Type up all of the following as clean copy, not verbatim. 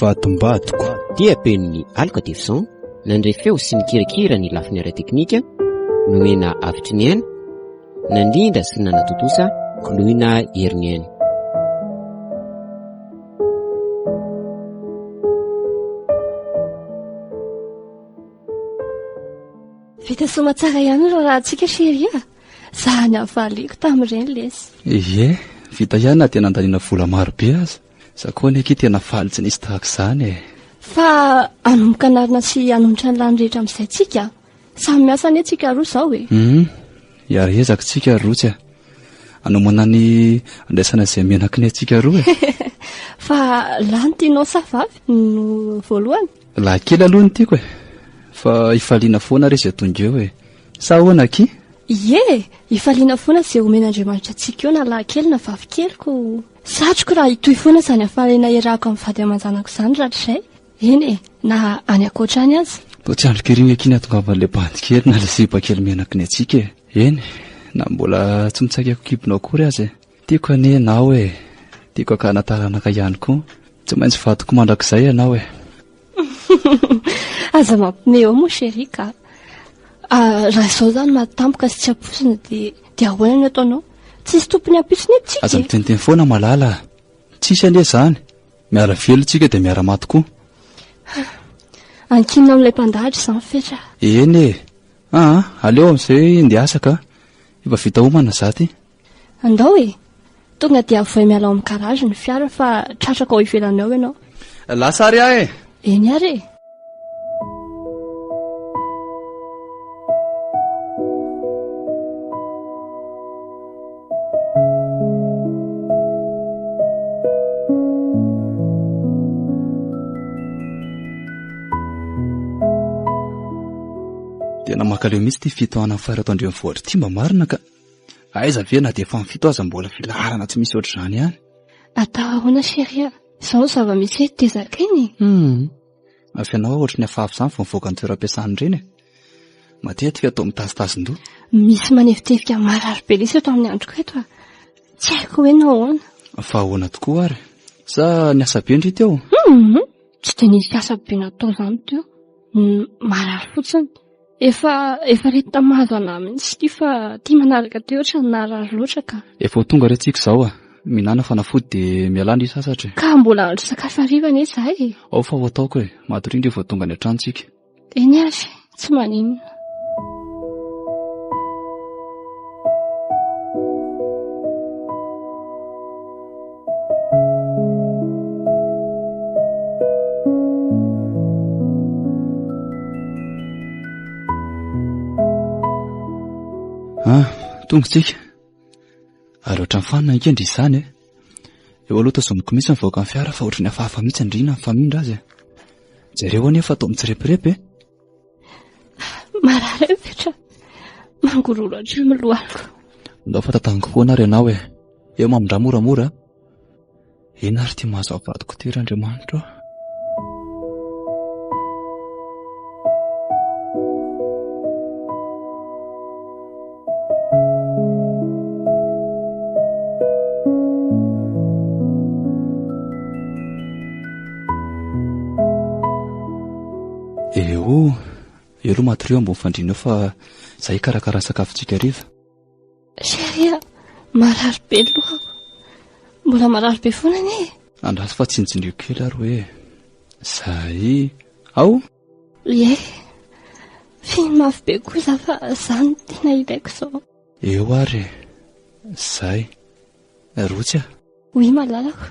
Vatombadiko. Dia penin'ny Aloka Devson, nandre feo sy nikirakira ny lafiny ara-teknika, nomena avitry ny aina, nandrindra sy nanatontosa Koloina Heriniaina. Vita soamatsara ihany ny raharahantsika chérie a! Za ny hafaliako tamin'ireny lesy. Ie, vita ihany na dia nandaniana vola maro be aza. Za koa anie akia tena faly tsy nisy tahaka izany e. Fa hanomboka hanarina sy hanonitra ny lany rehetra amin'izay tsika. Samy miasa anie tsika roa izao e. Hum, hiara-hiezaka tsika ry Rotsy a. Hanomana ny handraisana izay menaky ny antsika roa e. Fa lahy no tianao sa vavy no voalohany? Lahy kely aloha no tiako e. Fa hifaliana foana re izay tonga eo e. Sa ahoana akia? Ie e, hifaliana foana izay omen'Andriamanitra antsika eo na lahy kely na vavy kely ko. Satriko raha hitohy foana izany hafaliana iarahako amin'ny vady aman-janako izany rahatrizay. Eny e, na any ankoatra any aza. Toa tsy andriko ery akia ny hahatongavan'ilay bandy kely na ilay sipa kely menaky ny antsika e. Eny, na mbola tsy mitsaika kibonao akory aza e. Tiako anie ianao e. Tiako hakana taranaka ihany koa. Tsy maintsy vadiko mandrakizay ianao e. Aza mampime eo moa chérie ka. Ah, raha izao izany maty tampoka sy tsy ampoizina dia dia ahoana no ataonao? Tsisy tompony ampitso ne tsika Aza e. miteniteny foana malala a. Tsisy anie izany. Miara velona tsika dia miara maty koa. Ankinina amin'ilay mpandahatra izany Fetra. Eny e. Aa, aleo amin'izay ndeha asa ka. Efa vita omana za ty. Andao e! Tonga dia avoay miala ao amin'ny garage ny fiara fa tratrako ao ivelany ao ianao. Lasa ary aho e! Eny ary e! Tena mankaleo mihitsy ity fitohanan'ny fara eto an-drenivohitra ity mba marina ka. Aiza ve na dia efa amin'ny fito aza mbola filaharana tsy misy ohatr'izany ihany. Atao ahoana chérie a? Izao ny zava-misy eto dia zakaina e. Hum. Avy ianao ohatry ny hafahafa izany vao mivoaka ny toeram-piasana ireny e. Matetika toa mitazitazin-doha. Misy manevitevika marary be lesy eto amin'ny androko eto a. Tsy haiko hoe nahoana. Fa ahoana tokoa ary? Sa niasa be ndry teo? Hum. Tsy dia nisy asa be natao izany teo. Marary fotsiny. Efa efa aretina mahazo anah mihitsy ity fa ity manaraka ity ohatran'ny naharary loatra ka. Efa ho tonga re tsika izao a. Mihinàna fanafody dia mialà ndry sasatra e. Ka mbola hahandro sakafo hariva anie izahay e. Ao fa ho ataoko e. Matoria ndry vao tonga any an-trano tsika. Eny ary, tsy maninona. Ah, tonga tsika. Ary ohatran'ny fanina ankendry izany e. Eo aloha tazomiko mihitsy mivoaka ny fiara fa ohatran'ny hafahafa mihitsy andriana ny famindra azy e. Jereo anie fa toa mitsirepirepy e. Marary ahy Fetra. Mangororo hatramin'ny lohaliko. Ndao fa tantaniko foana ary ianao e. Eo mamindrà moramora. Inona ary ity mahazo avadiko ity ry Andriamanitra o? Eo, eo aloha matoria eo ambony fandriana eo fa za hikarakara ny sakafontsika hariva. Chérie a, marary be ny lohako. Mbola marary be foana anie e. Andraso fa tsinjindriko kely ary hoe zay. Ao? Ie. Fihiny mafy be koa za fa za no tena ilaiko izao. Eo ary e. Zay. Rotsy a. Oui malalako.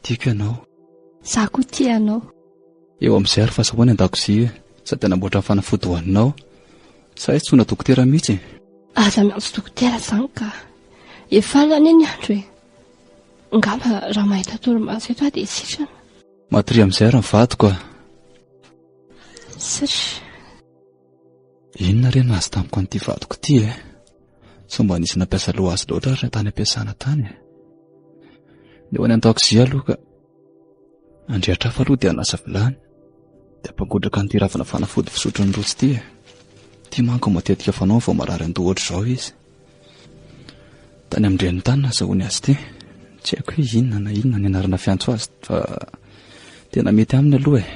Tiako ianao. Za koa tia anao. Eo amin'izay ary fa sao any an-dakozia e. Sady hanamboatra ny fanafody hohaninao. Sa izy tsy ho dokotera mihitsy e? Aza miantso dokotera izany ka. Efa alina anie ny andro e. Angamba raha mahita torimaso eto aho dia sitrana. Matoria amin'izay ary ny vadiko a. Sitr. Inona re no nahazo tamiko an'ity vadiko ity e? Sao mba nisy nampiasa loha azy loatra ary tany am-piasana tany e? Ny ho any an-dakozia aloha ka. Andriatrafa aloha dia hanasa vilany. Dia ampangotraka an'ity ravina fanafody fisotron'i Rotsy ity e. Ity manko matetika fanao vao marary an-doha ohatr'izao izy. Tany amin-dreniny tany nahazahoany azy ity. Tsy haiko hoe inona na inona ny anarana fiantso azy fa tena mety aminy aloha e.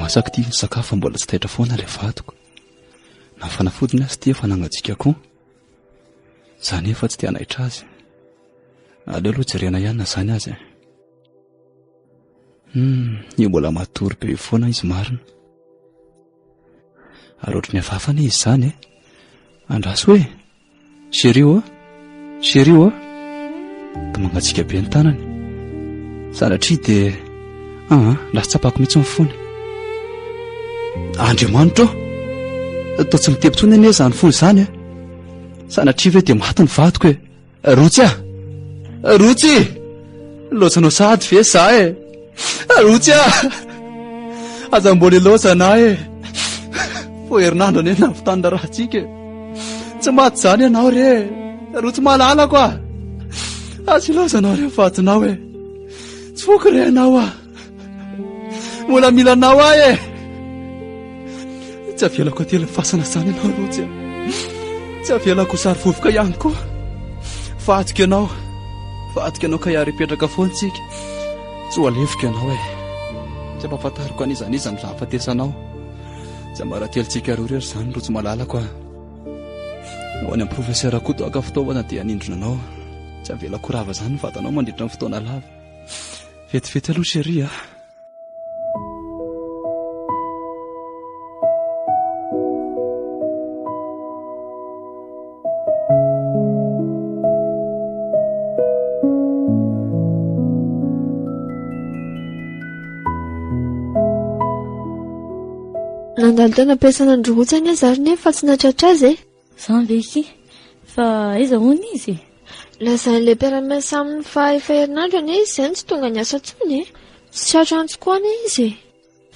Masaka ity ny sakafo fa mbola tsy taitra foana ilay vadiko. Na ny fanafodiny aza ity efa nangatsiaka koa. Za nefa tsy te hanaitra azy. Aleo aloha jerena ihany na izany aza e. Hmm, io mbola matory be io foana izy marina. Ary ohatry ny hafahafa anie izy izany e. Andraso hoe. Chérie ô! Chérie ô! Dia mangatsiaka be ny tanany. Sanatria dia aa lasa tsapako mihitsy ny fony. Andriamanitra ô! Toa tsy mitepy intsony anie izany fony izany e. Sanatria ve dia maty ny vadiko e. Rotsy ah! Rotsy! Laozanao sahady ve za e? Rotsy ah! Aza mbola ilaozana ahy e! Vao herinandro anie nahavitany raharahantsika e! Tsy maty izany ianao re e! Rotsy malalako ah! Aza ilaozanao re ny vadinao e! Tsy foiko re ianao ah! Mbola mila anao aho e! Tsy avelako aty ilay fasana izany ianao Rotsy a! Tsy avelako ho sary vovoka ihany koa. Vadiko ianao. Vadiko ianao ka hiara-hipetraka foana isika. Tsy ho alefiko ianao e. Tsy ampahafantariko an'iza n'iza ny fahafatesanao. Tsy ambaratelontsika roa irery izany Rotsy malalako a. Ho any amin'ny professeur Koto haka fitaovana dia hanindrona anao. Tsy avelako ho rava izany ny vatanao mandritra ny fotoana lava. Vetivety aloha chérie a. Nandalo tany am-piasana an-dRotsy anie za ry Neny fa tsy nahatratra azy e. Zany ve iki? Fa aiza hono izy e? Lazain'ilay mpiara-miasa aminy fa efa herinandro anie izy izay no tsy tonga niasa intsony e. Tsy tratra antso koa anie izy e.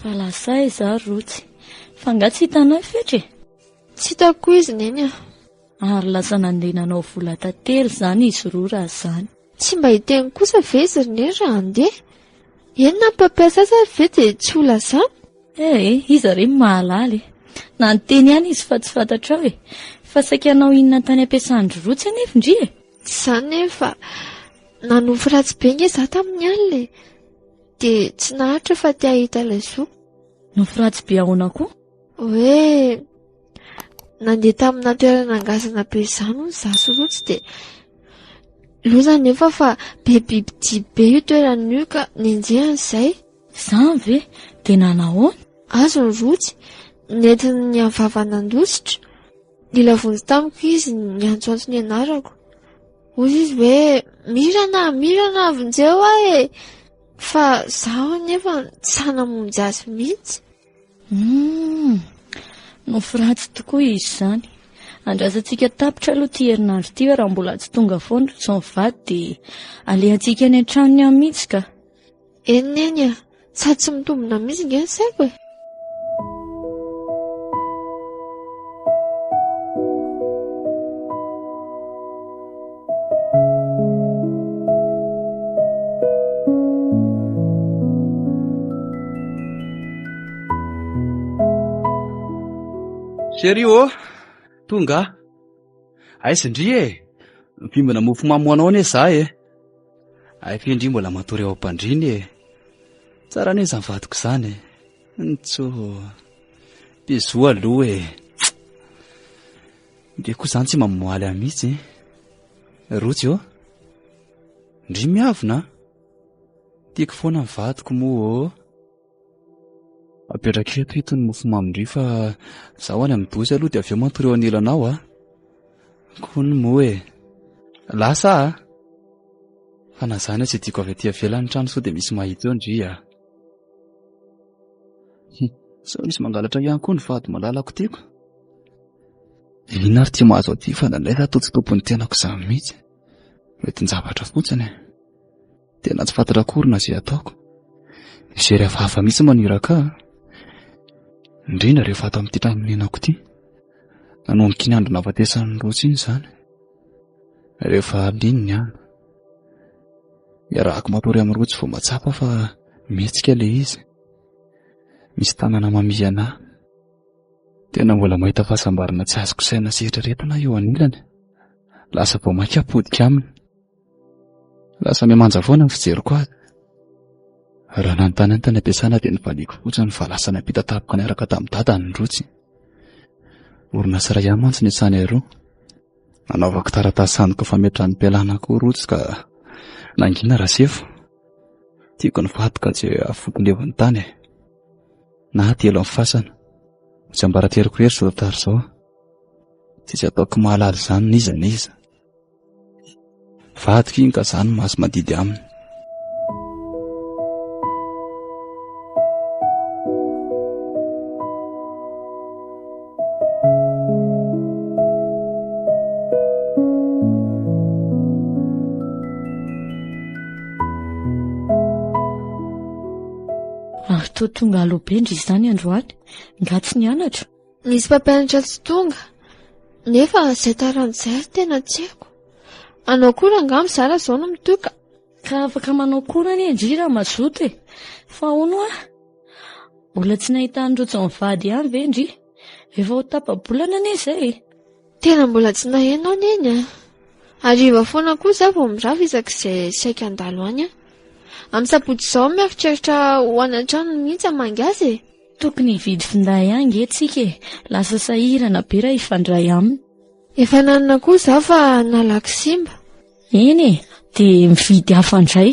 Fa lasa aiza ary Rotsy? Fa angaha tsy hitanao i Fetra e? Tsy hitako koa izy Neny a. Ary lasa nandeha nanao vola tantely izany izy roa raha izany. Tsy mba hiteny kosa ve izy ry Neny raha handeha? Eny na ny mpampiasa azy ary ve dia tsy ho lazany? Eh, iza re no mahalala e? Na niteny ihany izy fa tsy fantatrao e. Fa saika hanao inona tany am-piasan-dry Rotsy anefa ndry e? Tsy izany Neny fa nanofy ratsy be nge za tamin'ny alina e. Dia tsy naharitra fa te hahita ilay zoko. Nofy ratsy be ahoana koa? Hoe nandeha tamina toerana ngazana be izany hono za sy Rotsy dia loza nefa fa be bibidia be io toerana io ka nenjehina izay. Izany ve? Dia nanahoana? Azo ny Rotsy, nentiny vava nandositra. Nila vonjy tamiko izy niantsoantso ny anarako. Hoy izy hoe Mirana, Mirana, vonjeo aho e! Fa zaho anefa tsy sahy namonjy azy mihitsy. Humm! Nofy ratsy tokoa izy izany. Andrasantsika tapitra aloha ity herinandro ity hoe raha mbola tsy tonga foana ry Jean mivady dia alehantsika any an-tranony any mihitsy ka. Eny Neny a! Sady tsy mitombina mihitsy nge ny saiko e! Chérie ô, tonga aho. Aiza ndry e? Mpimbina mofo mamy ho anao anie za e. Hay ve ndry mbola matory ao am-pandriana e. Tsara anie izany vadiko izany e. Ntso. Bisous aloha e. Ndry koa izany tsy mamoaly ahy mihitsy e. Rotsy ô. Ndry miavona a. Tiako foana ny vadiko moa ô. Apetrako eto ito ny mofo mamy-ndry fa zaho any amin'ny dozy aloha dia avy eo matory eo anilanao a. Kony moa e. Lasa a. Fa na izany aza hidiako avy aty ivelany ny trano sao dia misy mahita eo ndry a. Sao misy mangalatra ihany koa ny vady malalako tiako. Inona ary ity mahazo aty fa indraindray za toa tsy tompon'ny tenako izany mihitsy. Hoentin-javatra fotsiny e. Tena tsy fantatra akory na izay ataoko. Mijery hafahafa mihitsy maniraka ahy. Indrindra rehefa ato amin'ity trano nonenako ity. Nanomboka iny andro nahafatesan'i Rotsy iny izany. Rehefa alina iny ny andro. Iarahako matory amin'i Rotsy vao mahatsapa fa mihetsika ilay izy. Misy tanana mamihana ahy. Tena mbola mahita fahasambarana tsy azoko saina sy eritreretina aho eo anilany. Lasa vao mainka aho potika aminy. Lasa mihamanja foana ny fijeriko azy. Raha nanontany ahy tany am-piasana dia novaliako fotsiny fa lasa niampita tampoka niaraka tamin'i Dada ny Rotsy. Orinasa iray ihany mantsy ny iasanay roa. Nanaovako taratasy sandoka fametraham-pialana koa Rotsy ka nangina Rasefo. Tiako ny faty ka tsy afoko levon'ny tany e. Na aty elo amin'ny fasana. Ho tsiambarateloko irery izao tantara izao. Tsisy ataoko mahalala izany n'iza n'iza. Vadiko iny ka za no mahazo mandidy aminy. Ary toa tonga aloha be ndry izany androany. Nga tsy nianatra? Nisy mpampianatra tsy tonga, nefa izay taranja izay ary tena tsy haiko. Hanao akory angamba izaho raha izao no mitohy ka. Ka afaka manao akory anie ndry raha mazoto e. Fa hono hoa, mbola tsy nahita an'i Rojo mivady ihany ve ndry? Efa ho tapa-bolana anie izay e. Tena mbola tsy naheno aho neny a. Hariva foana koa izaho vao mirava isak'izay saika handalo any aho. Amin'ny sabotsy izao mieritreritra ho any an-tranony mihitsy hamangy azy e. Tokony hividy finday ihany nge tsika e! Lasa sahirana be raha hifandray aminy. Efa nanana koa izaho fa nalaky simba. Eny e! Dia mividy hafa indray.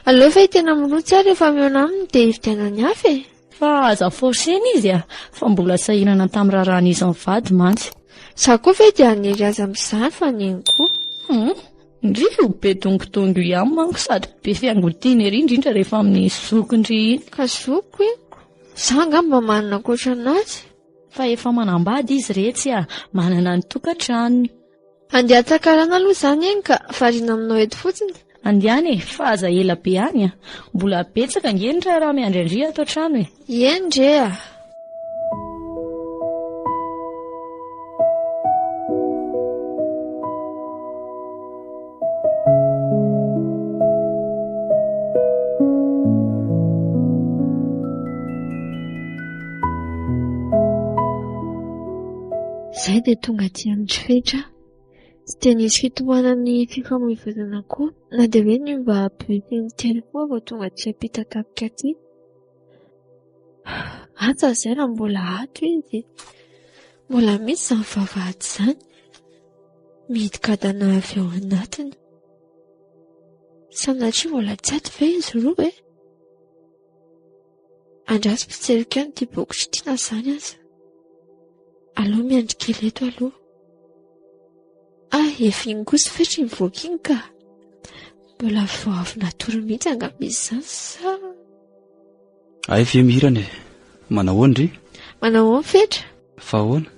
Aleo fa tena mirotsy aho rehefa mihaona aminy dia hividianany hafa e! Fa aza forcer-na izy a! Fa mbola sahirana tamin'ny raharahan'izy mivady mantsy. Izaho koa ve dia hanery azy amin'izany fa neny koa. Hum! Ndry io be dongodongo io ihany manko sady be fiangotiana ery indrindra rehefa amin'ny zokindry iny. Ka zokiko iny ko. Za angamba manana ankoatra anazy. Fa efa manambady izy retsy a, manana ny tokantranony. Andeha hatsakarana aloha izany eny ka, variana aminao eto fotsiny. Andehana e, fa aza ela be any a. Mbola betsaka ange ny raharaha miandry an-dry ato an-trano e. Eny re a. Izay dia tonga aty amin'ny Fetra. Tsy dia nisy fitohanan'ny fifamoivoizana koa na dia hoe niova bus in-telo koa vao tonga aty Ampitatafika aty. Asa izay raha mbola ato izy. Mbola misy izany vavahady izany. Mihidy-kadana avy ao anatiny. Sanatria mbola tsy ato ve izy roa e? Andraso fijeriko ihany ity bokotra ity na izany aza. Aleo miandry kely eto aloha. Ah, efa iny kosa fetra iny voaka iny ka. Mbola vao avy natory mihitsy angamba izy izany sa... Hay ve Mirana e! Manao ahoana ndry? Manao ahoana Fetra? Fa ahoana?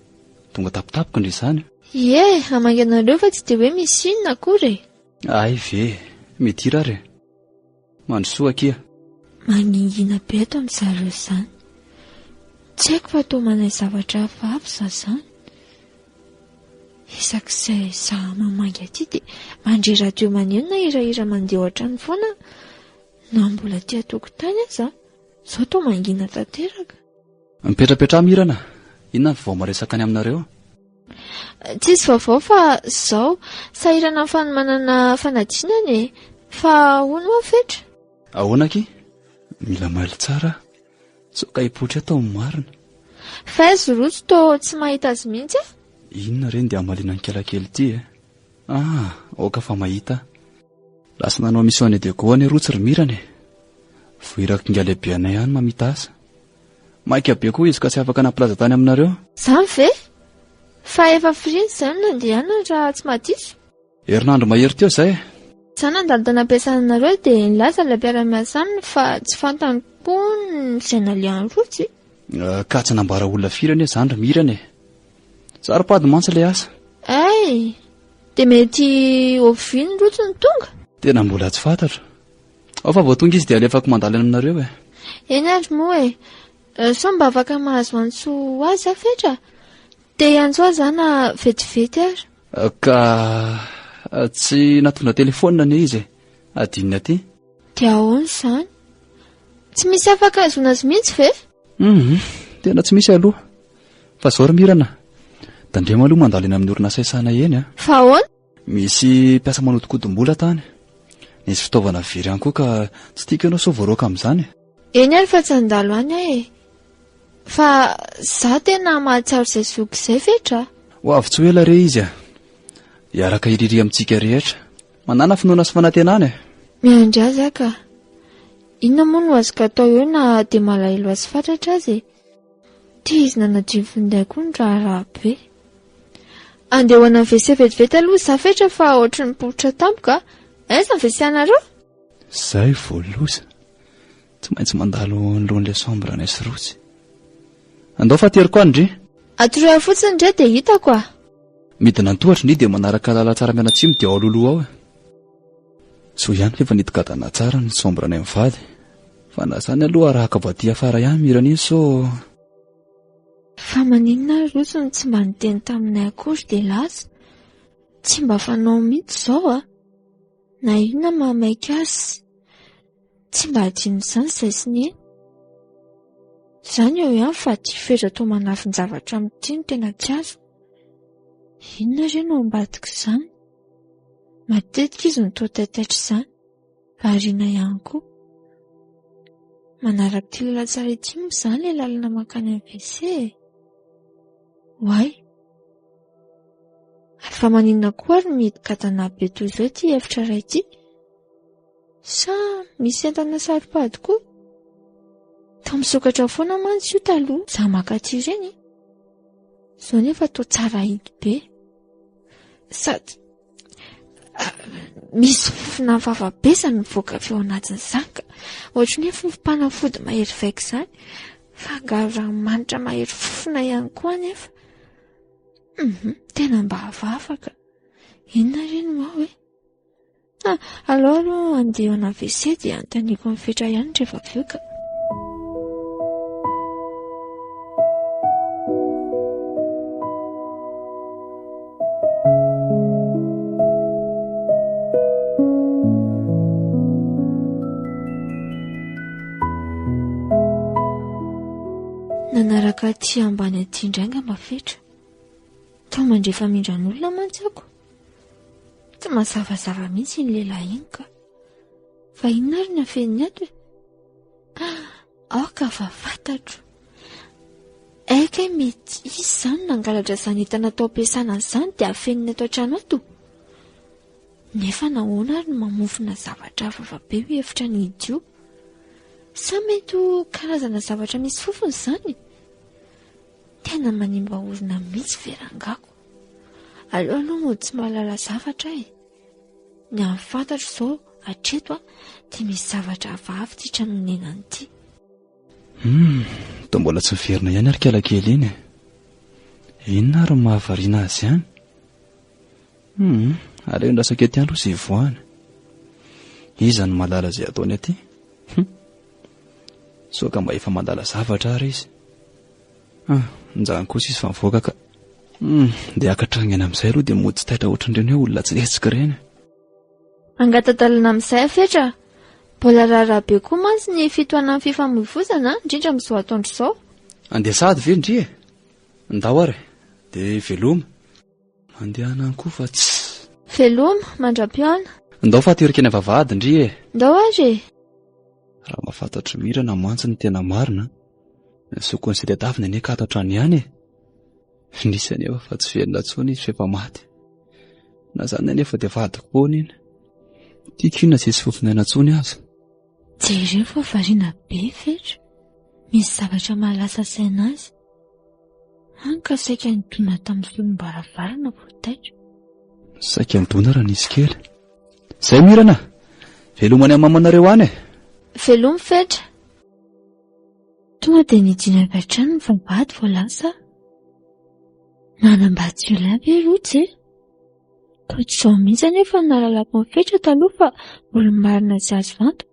Tonga tampotampoka ndry izany? Ie, hamangy anareo fa tsy dia hoe misy inona akory e! Hay ve! Midira ary e! Mandrosoa akia! Mangingina be eto amin-dry zareo izany. Tsy haiko fa toa manay zavatra hafahafa izaho izany. Isak'izay izaho mamangy aty dia mandre radio maneno na hirahira mandeha ao an-trano foana aho. Na mbola aty an-tokotany aza, izao toa mangina tanteraka. Mipetrapetraha Mirana, inona ny vaovao maresaka any aminareo? Tsisy vaovao fa izao, sahirana amin'ny fanomanana fanadinana e! Fa hono hoa Fetra? Ahoana akia? Mila mailo tsara aho, sao ka hipoitra eto ny marina. Fa aiza Rojo toa tsy mahita azy mihitsy aho? Inona re no dia hamaliana an'i Kalakely ity e? Ah, aoka fa mahita aho. Lasa nanao mission any Diego anie Rotsy ry Mirana e. Voirak'i Ingahy anay any mamita asa. Maika be koa izy ka tsy afaka nampilaza tany aminareo. Zany ve? Fa efa firiana izay no nandehanany raha tsy mahadiso? Herinandro mahery teo izay e. Za nandalo tany am-piasananareo dia nilaza ilay mpiara-miasa aminy fa tsy fantany koa izay nalehan'i Rotsy. Ka tsy nambara olona firy anie izany ry Mirana e. Saro-pady mantsy ilay asa. Hay! Dia mety oviana Rotsy no tonga? Tena mbola tsy fantatro. Ao fa vao tonga izy dia alefako mandalo any aminareo e. Eny ary moa e. Sao mba afaka mahazo antso ho azy aho Fetra? Te hiantso azy za na vetivety ary. Ka tsy natondra telefaonina anie izy e. Adinony aty. Dia ahoana izany? Tsy misy afaka ahazoana azy mihitsy ve? Hum, tena tsy misy aloha. Fa zao ry Mirana, tandremo aloha mandalo eny amin'ny orinasa isana eny a. Fa ahoana? Misy mpiasa manodinkodim-bola tany. Nisy fitaovana very ihany koa ka tsy tiako ianao sao voaroaka amin'izany. Eny ary fa tsy handalo any aho e. Fa za tena mahatsiaro izay zoky izay Fetra a. Ho avy tsy ho ela re izy a. Hiaraka hiriry amintsika rehetra. Manàna finoana sy fanantenana e. Miandry azy aho ka. Inona moa no azoko atao eo na dia malahelo azy fatratra aza e. Ity izy nanadio ny finday koa no raharaha be. Andeha ho any amin'ny WC vetivety aloha za Fetra fa ohatry ny poritra tampoka a. Aiza ny WC anareo? Zay vao loza. Tsy maintsy mandalo anoloan'ilay chambre anay sy Rotsy. Andao fa ateriko any ndry. Atoroy ahy fotsiny ndry dia hitako a. Midina an-tohatra ndry dia manaraka lalantsara mianatsimo dia ao alohaloha ao e. Soa ihany fa efa nidigadana tsara ny chambre anay mivady. Fa na izany aloha arahako avy aty afara ihany Mirana iny sao. Fa maninona ary Rotsy no tsy mba niteny taminay akory dia lasa? Tsy mba fanao mihitsy izao a. Na inona mahamaika azy, tsy mba hadino izany izay sy neny. Izany eo ihany fa ity fetra toa manafin-javatra amin'ity no tena tsy azoko. Inona re no ao ambadik'izany? Matetika izy no toa taitaitra izany, variana ihany koa. Manaraka ity lalantsara ity moa izany ilay lalana mankany amin'ny WC e! Oay! Ary fa maninona koa ary mihidy gadana be toy izao ity efitra iray ity? Sa misy entana saro-pady koa? Toa misokatra foana mantsy io taloha za maka aty ireny. Izao nefa toa tsara hidy be. Sady misy fofona vava be izany mivoaka avy ao anatin'izany ka. Ohatry ny hoe fofom-panafody mahery vaika izany. Fangaro ranomanitra mahery fofona ihany koa anefa. Mhm, tena mba hafahafa ka. Inona re no ao e? Ah, aleo aloha handeha ao anaty WC dia anontaniako an'i Fetra ihany rehefa avy eo ka. Nanaraka aty ambany aty indray angamba Fetra. Toa mandre famindran'olona mantsy ako. Tsy mazavazava mihitsy iny lehilahy iny ka. Fa inona ary ny afeniny ato e? Ah, aoka fa fantatro. Aika hoe mety izy izany nangalatra izany entana tao am-piasana izany dia afeniny ato an-trano ato. Nefa nahoana ary no mamofona zavatra hafahafa be io efitra nihidy io? Sa mety ho karazana zavatra misy fofona izany? Tena manimba orona mihitsy ve rangako? Aleo aloha mody tsy mahalala zavatra e! Ny an'ny fantatro izao hatreto a, dia misy zavatra hafahafa ity trano onenana ity. Hum, toa mbola tsy miverina ihany ary kalakely iny e. Inona ary no mahavariana azy any? Hum, aleo endrasako ety aloha izay hivoahany. Iza no mahalala izay ataony aty? Hum. Sao ka mba efa mandala zavatra ary izy. Ah, njany kosa izy fa mivoaka ka. Hum, dia haka haingana amin'izay aloha dia mody tsy taitra ohatran'ireny hoe olona tsy hetsika ireny. Angata-dalana amin'izay Fetra. Mbola raharaha be koa mantsy ny fitohanan'ny fifamoivoizana, indrindra amin'izao atoandro izao. Andeha sahady ve ndry e? Ndao ary e. Dia veloma. Mandehana any koa fa tsy. Veloma, mandra-pihaona. Ndao fa ateriko eny am-bavahady ndry e. Ndao ary e. Raha mba fantatr'i Mirana mantsy ny tena marina, ny sokony sy tadiaviny anie ka ato an-trano ihany e. Nisy anefa fa tsy velona intsony izy fa efa maty. Na izany anefa dia vadiko foana iny. Tiako iny na tsy hisy fofon'aina intsony aza. Jereo fa variana be Fetra. Misy zavatra mahalasa saina azy. Hany ka saika nidona tamin'ny solom-baravarana vao taitra. Saika nidona raha nisy kely. Zay Mirana! Veloma any amin'ny mamanareo any e! Veloma Fetra! Tonga dia nidina avy hatrany ny vavahady vao lasa aho. Nanambady jiolahy ve Rojo e? Toa tsy izao mihitsy anefa no nahalalako an'i Fetra taloha fa olo-marina tsy azo antoka.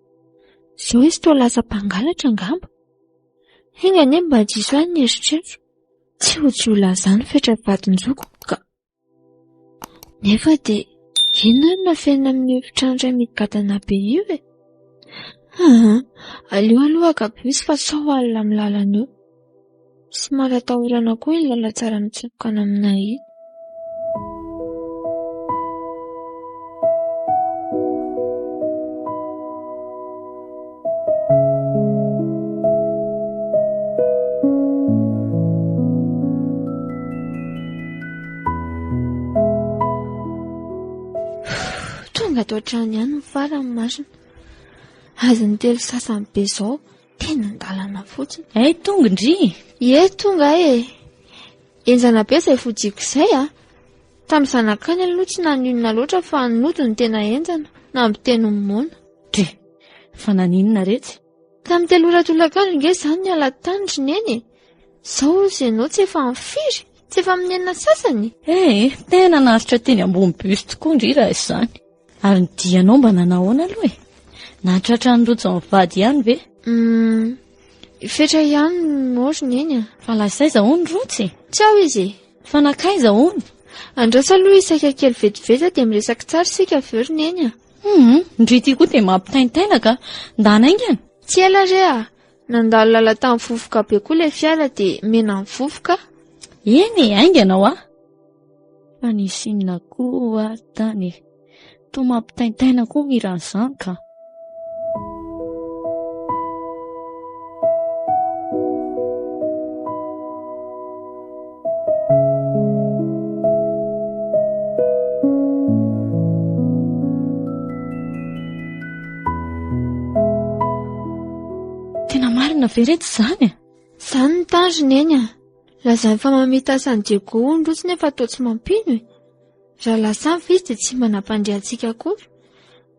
Izao izy toa lasa mpangalatra angamba. Enga anie mba diso ahy ny eritreritro. Tsy ho jiolahy izany Fetra vadin-jokiko ka. Nefa dia inona no nafenina amin'io efitrano iray migadana be io e? Aa, aleo aloha haka bus fa sao alina amin'ny lalana eo. Somary atahorana koa iny lalantsara mitsofoka any aminay iny. Tonga ato an-trano ihany ny farany marina. Azon'ny telo sasany be izao, tena an-dalana fotsiny. Hay tonga ndry! Ie, tonga aho e! Henjana be izay fodiako izay a! Tamin'ny zanakany aloha tsy naninona loatra fa ny nody no tena henjana, nampiteny ny moana. Dre! Fa naninona retsy? Tamin'ny 3 ora tolakandro ange izany niala tany ry neny e! Izao hozy ianao tsy efa amin'ny firy? Tsy efa amin'ny enina sasany? Eh, tena naharitra teny ambony bus tokoa ndry raha izany. Ary ny dianao mba nanahoana aloha e? Nahatratra an'i Rojo mivady ihany ve? Hum, Fetra ihany no ry neny a. Fa lasa aiza hono Rojo e? Tsy ao izy e. Fa nankaiza hono? Andraso aloha hisaika kely vetivety dia miresaka tsara isika avy eo ry neny a. Hum, ndry ity koa dia mampitaintaina ka. Ndana haingana. Tsy ela re a. Nandalo lala tamin'ny vovoka be koa ilay fiara dia mena ny vovoka. Eny e, haingana hoa. Fa nisy inona koa ary tany e? Toa mampitaintaina koa mira an'izany ka. Tena marina ve retsy izany e? Izany no tanjona eny a! Lazainy fa mamita asan'i Diego hono rotsy nefa toa tsy mampino e! Raha lasa any ve izy dia tsy mba nampandre antsika akory?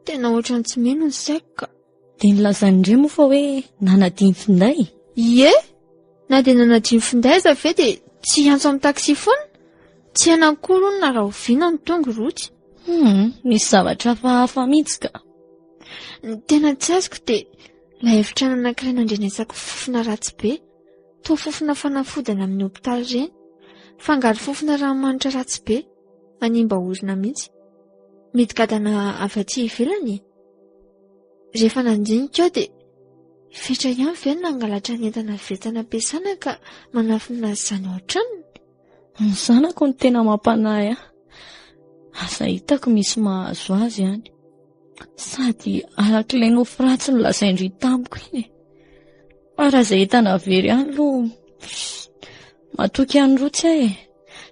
Tena ohatran'ny tsy mino ny saiko ka. Dia nilazainy indray moa fa hoe nanadino finday? Ie! Na dia nanadino finday aza ve dia tsy hiantso amin'ny taxi foana? Tsy haina akory hono na rahoviana no tonga i Rotsy. Hum, misy zavatra hafahafa mihitsy ka. Ny tena tsy azoko dia ilay efitrano anankiray nandrenesako fofona ratsy be. Toa fofona fanafody any amin'ny hopitaly ireny. Fangaro fofona ranomanitra ratsy be. Manimba orona mihitsy. Midigadana avy aty ivelany e. Rehefa nandinika aho dia Fetra ihany ve no nangalatra ny entana avy eto am-piasana ka manafina azy izany ao an-tranony? Ny zanako no tena mampanahy ahy. Asa hitako misy mahazo azy any. Sady arak'ilay nofy ratsy nolazain-dry tamiko iny e. Fa raha izay entana very any aloha, matoky an'i Rotsy aho e.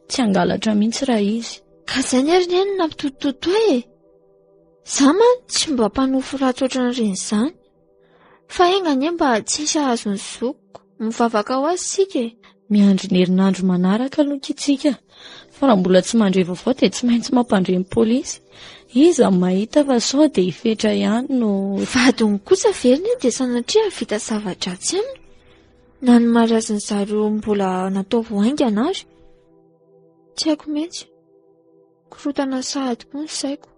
Tsy hangalatra mihitsy raha izy. Ka izay anie ry neny no nampitotototo ahy e. Za mantsy tsy mba mpanofy ratsy ohatran'ireny izany. Fa enga anie mba tsy hisy hahazo ny zokiko. Mivavaka ho azy isika e. Miandry ny herinandro manaraka aloha isika. Fa raha mbola tsy mandre vaovao dia tsy maintsy mampandre ny polisy. Iza no mahita fa sao dia i Fetra ihany no... Vadiny kosa ve ry neny dia sanatria hahavita zava-dratsy aminy? Na ny mariazin'ny zareo mbola natao vao haingana ary. Tsy haiko mihitsy. Korontana sahady koa ny saiko.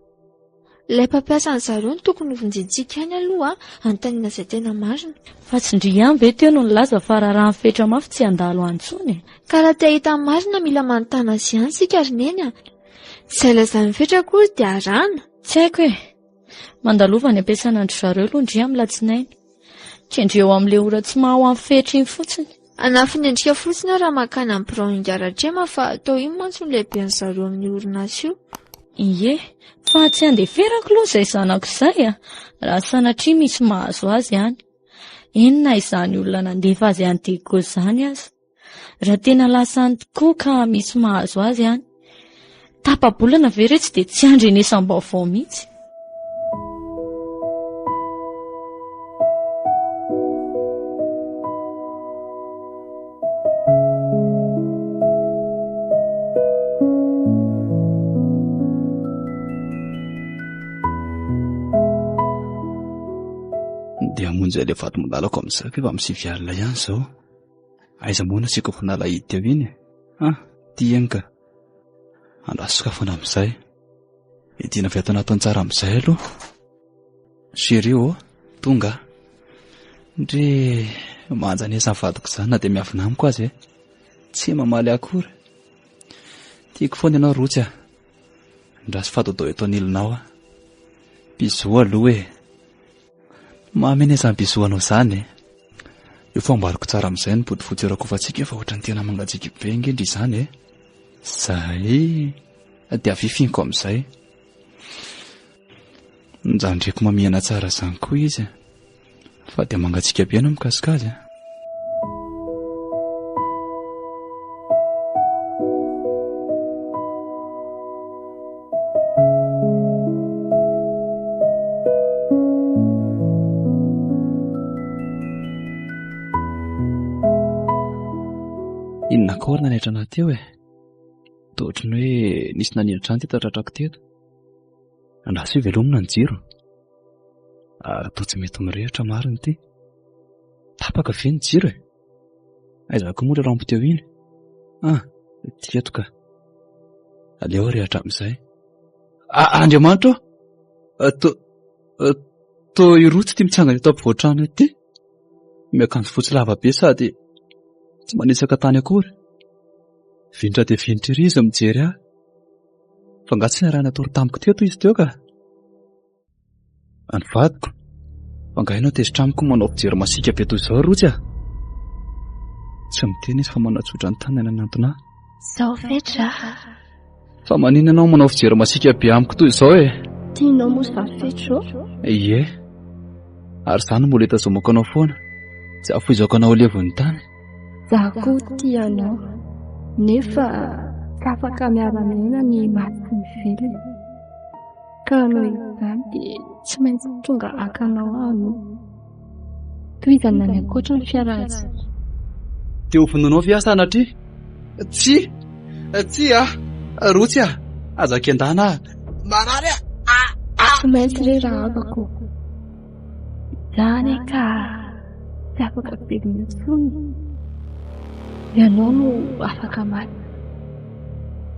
Ilay mpampiasa an-dry zareo no tokony hovonjentsika ihany aloha hanontaniana izay tena marina. Fa tsy ndry ihany ve teo no nilaza fa raharaha mifetra mafy tsy handalo any intsony e? Ka raha te hahita ny marina mila manontany azy ihany isika ry Neny a! Izay lazain'i Fetra akory dia arahana. Tsy haiko e! Mandalova any am-piasana an-dry zareo aloha ndry amin'ny latsinainy. Kendreo amin'ilay ora tsy maha ho an'i Fetra iny fotsiny. Hanafina endrika fotsiny aho raha mankany amin'ny birao Ingahy-Ratrema fa toa iny mantsy no lehiben'ny zareo amin'io orinasa io. Ie, fa tsy handeferako aloha izay zanako izay a, raha sanatria misy mahazo azy any. Eny na izany olona nandefa azy any Diego izany aza. Raha tena lasa any tokoa ka misy mahazo azy any. Tapa-bolana ve re tsy dia tsy andrenesam-baovao mihitsy? Dia hamonjy ilay vato mandalako amin'izay efa amin'ny sivy alina ihany izao. Aiza moa no asiako fanalahidy teo iny e? Ah, ty eny ka. Andraso sokafana amin'izay. Hidiana avy ato anatin'ny tsara amin'izay aloha. Chérie ô, tonga aho. Ndry, manja anie izany vadiko izany na dia miavona amiko aza e. Tsy mamaly ahy akory. Tiako foana ianao Rotsy a. Andraso fa dodao eto anilanao aho. Bisous aloha e. Mamy anie izany bisous anao izany e. Eo fa amboariko tsara amin'izay ny bodofotsy eo rakofantsika fa ohatran'ny tena mangatsiaka be ange ndry izany e. Zay. Dia avia fihinko amin'izay. Njandreko mamihana tsara izany koa izy e. Fa dia mangatsiaka be no mikasika azy a. Inona akory nanaitra anah teo e? Toa ohatran'ny hoe nisy nanino trano teto tratrako teto. Andraso hoe velomina ny jiro. Ary toa tsy mety mirehitra marina ity. Tapaka ve ny jiro e? Aiza koa moa ilay lampe teo iny? Ah, ity eto ka. Aleo arehitra amin'izay. Ah, Andriamanitra ô! Ah, to, ah, to i Rotsy ity mitsangana eto ampovoan-trano ity. Miakanjo fotsy lava be sady tsy manitsaka tany akory. Vinitra dia vinitra ery izy mijery ahy. Fa angaha tsy niaraha-natory tamiko teto izy teo ka? Ny vadiko? Fa angaha ianao tezitra amiko manao fijery masiaka be toy izao Rotsy a? Tsy miteny izy fa manatsotra ny tanany hanantona ahy. Izao ve dra? Fa maninona ianao manao fijery masiaka be amiko toy izao e? Tianao moa izaho Fetro? Ie. Ary izaho no mbola hitazomako anao foana. Tsy hafoizako anao ho levon'ny tany. Izaho koa tia anao. Nefa tsy afaka miara-miaina ny maty sy ny velona. Ka noho izany dia tsy maintsy tonga haka anao aho aloha. Tohizana any ankoatra ny fiarahantsika. Dia ho vonoinao ve aho sanatria? Tsia! Tsia! Rotsy ah! Aza kendana aho! Marary ah! Ah! Tsy maintsy re rahavako. Izaho anie ka tsy afaka velona intsony. Ianao no afaka maty.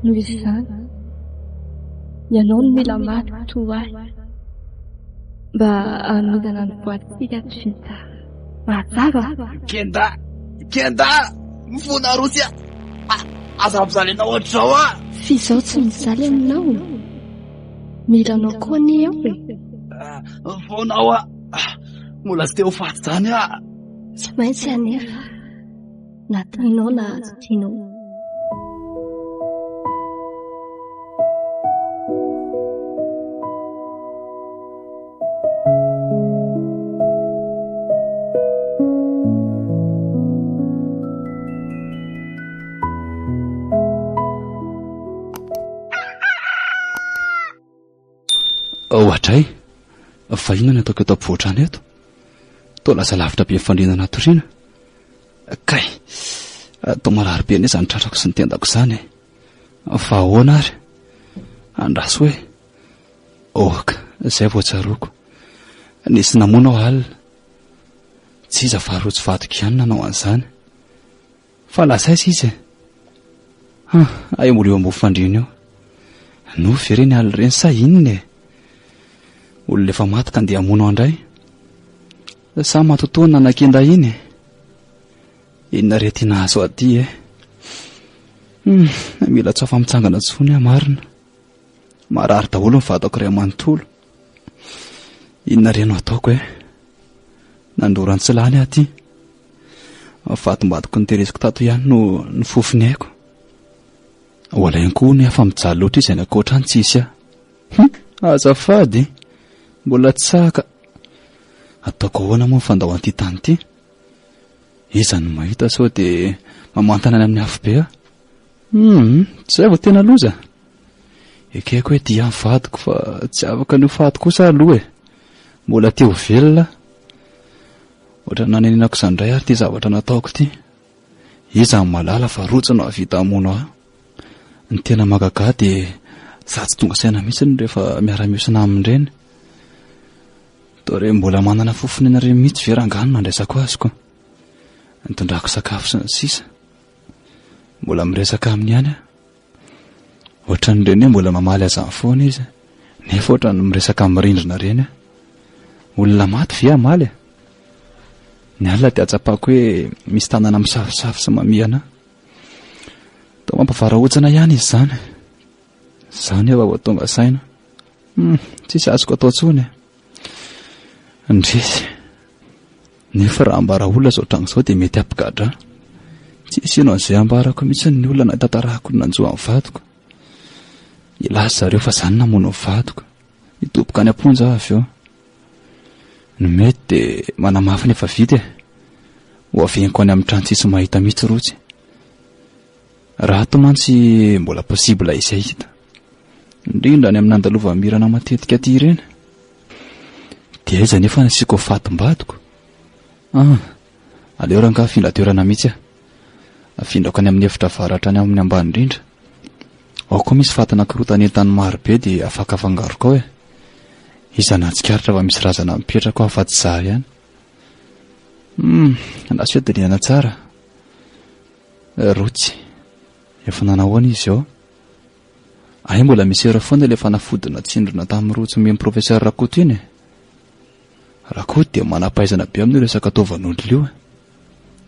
Noho izany, ianao no mila maty toa ahy mba hanomezana ny voadintsika tsy vita. Mazava? Kenda! Kenda! Mifona Rotsy ah! Aza ampijalina ohatr'izao ah! F'izao tsy mijaly aminao. Mila anao koa anie aho e! Mifona aho ah! Mbola tsy te ho faty izany ah! Tsy maintsy anefa. Na tianao na tsy tianao. Oadray! Fa inona ny ataoko eto ampovoan-trano eto? Toa lasa lavitra be ny fandriana natoriana. Kay! Toa marary be anie izany tratrako sy ny tendako izany e. Fa ahoana ary? Andraso hoe. Ok, izay vao tsaroako. Nisy namono aho alina. Tsy iza fa rojo vadiko ihany nanao an'izany. Fa lasa aiza izy e? Ha, hay mbola eo ambony fandriana eo. Nofy ve ireny alina ireny sa inona e? Olona efa maty ka andeha hamono ahy indray. Sa matotoa ny nanakenda iny e? Inona re ity nahazo ahy ity e? Hmm, mila tsy afa-mitsangana intsony aho marina. Marary daholo ny vatako iray manontolo. Inona re no ataoko e? Nandoro antsilany aho ity. Vatombadiko notereziko tato ihany no nifofo ny aiko. Ho alainy koa hono aho fa mijaly loatra izy any ankoatra any tsy hisy ahy. Hum, azafady, mbola tsy sahy ka. Ataoko ahoana moa ny fandao an'ity tany ity? Iza no mahita sao dia mamantana any amin'ny afobe aho? Hum, izay vao tena loza. Ekeko hoe tia ny vadiko fa tsy afaka ny ho faty kosa aloha e. Mbola te ho velona aho. Ohatran'ny nanenenako izany indray ary ity zavatra nataoko ity. Iza no mahalala fa rojo no hahavita hamono ahy. Ny tena mahagaga ahy dia za tsy tonga saina mihitsy rehefa miara-mihosina aminy ireny. Toa re mbola manana fofon'aina ireny mihitsy ve rangahy no nandraisako azy ko. Nitondrako sakafo sy ny sisa. Mbola miresaka aminy ihany aho. Ohatran'ireny hoe mbola mamaly azany foana izy, nefa ohatran'ny miresaka amin'ny rindrina ireny aho. Olona maty ve hamaly e? Ny alina dia atsapako hoe misy tanana misafosafo sy mamihana ahy. Toa mampavarahontsana ihany izy izany. Izaho nefa vao tonga saina. Hmm, tsisy azoko atao intsony e. Indrisy. Nefa raha ambara olona izao tranga izao dia mety hampigadra ahy. Tsisy hino an'izay ambarako mihitsy ny olona na tantarako ny nanjo an'ny vadiko. Hilaza zareo fa izaho no namono ny vadiko. Hidoboka any am-ponja aho avy eo. Ny mety dia manamafy ny efa vita e. Ho aveniko any amin'ny trano tsisy mahita mihitsy rotsy. Raha ato mantsy mbola possible izay hita. Indrindra any amin'ny nandalovan'i matetika aty ireny. Dia aiza nefa ny asiako fatim-badiko? Ah, aleo rangahy afindra toerana mihitsy aho. Afindrako any amin'ny efitra avaratra any amin'ny ambany indrindra. Ao koa misy fatina korotan'entany maro be dia afaka afangaroko ao e. Iza nahatsikaritra fa misy razana mipetraka ao afa-tsy izaho ihany. Hmm, andraso hoe dinihana tsara. Rotsy, efa nanahoana izy eo? Hay mbola misy hery foana ilay fanafody natsindrona tamin'ny rotsy omen'ny professeur Rakoto iny e. Rakoto dia manam-pahaizana be amin'io resaka taovan'olona io e.